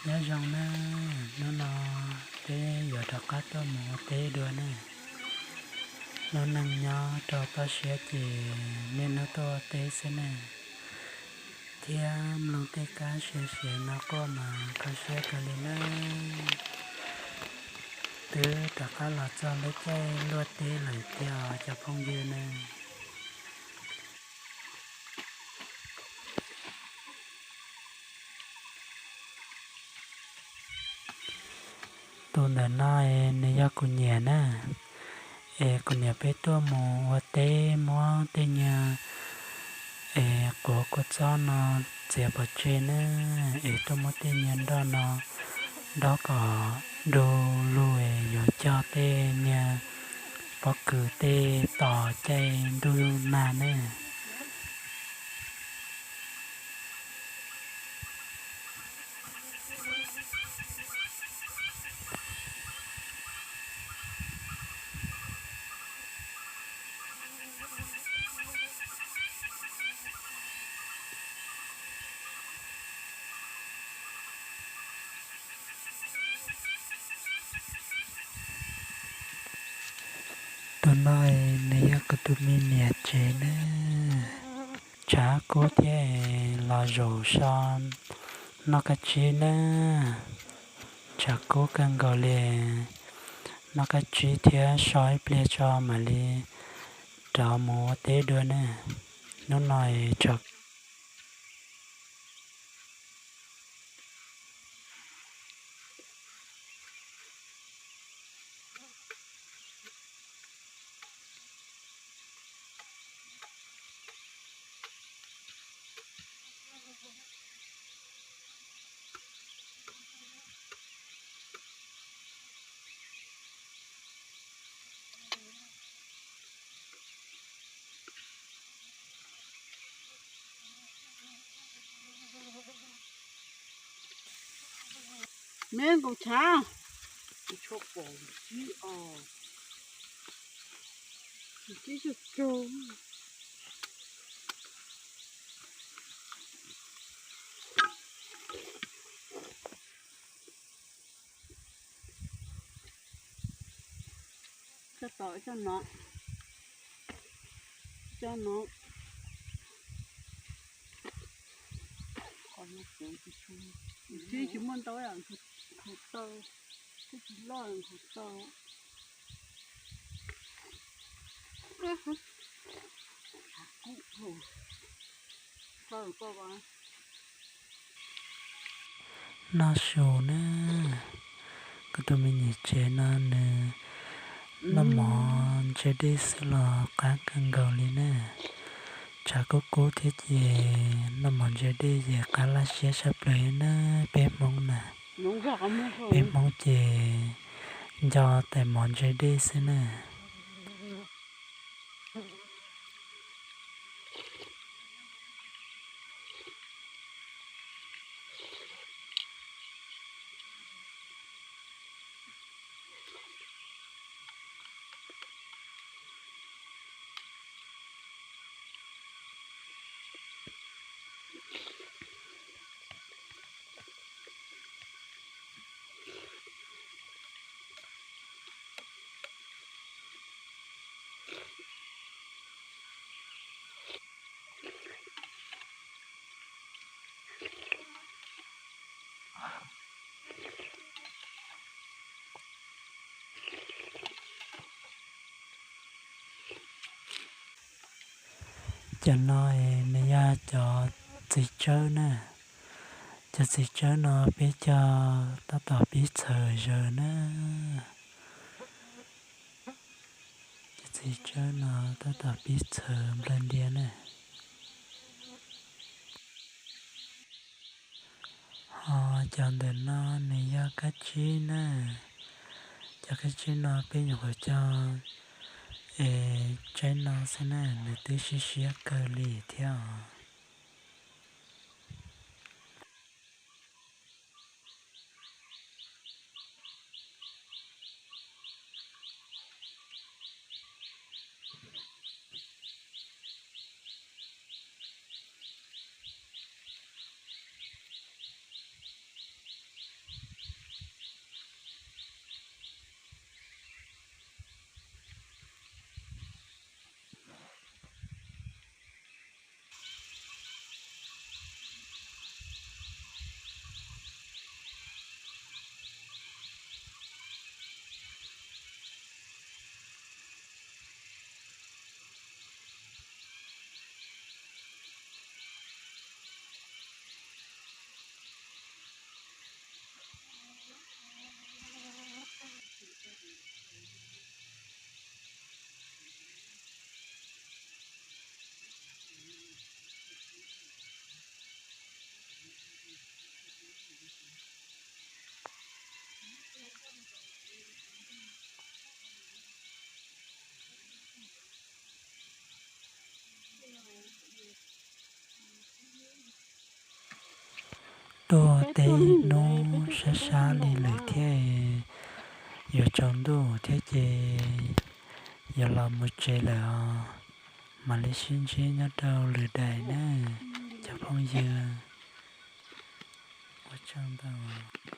Nyob zoo na, hnub no peb yuav rov qab tuaj mus ua teb dua na. Lub neej nyob rau toj siab ces niaj hnub tuaj ua teb xwb na. Thiab mloog tej kab siav siav no quaj mas kho siab kawg li na. Twb rov qab los txog lub caij luaj teb lawm tiag cov phooj ywg na. Tus ntawm no es nws yog kuv niam na, es kuv niam peb tuaj mus ua teb muab tej nyuag es quav kua txob no txiav pov tseg na, es tuaj muab tej nyuag nroj no dob kom du lug es yuav cog tej nyuag pob kws tej tos caij ntuj nag na. Tus no nws yog kuv tus me niam tsev na. Tshav kub thiab los zaum so noj kab tsib na. Tshav kub kawg nkaus li. Noj kab tsib thiab so ib pliag tso mam li rov mus ua teb dua na. Hnub no tshav Me nkaus tshav, tshav pom tsib os, tsib tsug tsug. Coj tau coj no, coj no. Tsis muaj ntau, nkhaus taw, twb tsis loj nkhaus taw. Noj su na, kuv tus me niam tsev no nws noj mov ntse dej xwb los qab kawg nkaus li na. Tshav kub kub thiab ces noj mov ntse dej ces qab laj siab saj plaws na peb Hmoob na. Peb Hmoob ces nco tais mov ntse dej xwb na. Cov no nws yog cov txiv tsawb na. Cov txiv tsawb no peb cog tab tom pib txhaws zaws na. Cov txiv tsawb no tab tom pib txhaws nplawg ntia na. Ho cov ntawm no nws yog kab tsib na. Cov kab tsib no peb nyuam qhuav cog es tsaib no xwb na, nws twb siab siab kawg li thiab os. Tuaj teb ib hnub sab sab li lawm thiab, yuav tsaus ntuj thiab ces yuav los mus tsev lawm os. Mam li sib ntsib nyob rau lwm daim na cov phooj ywg. Ua tsaug ntau.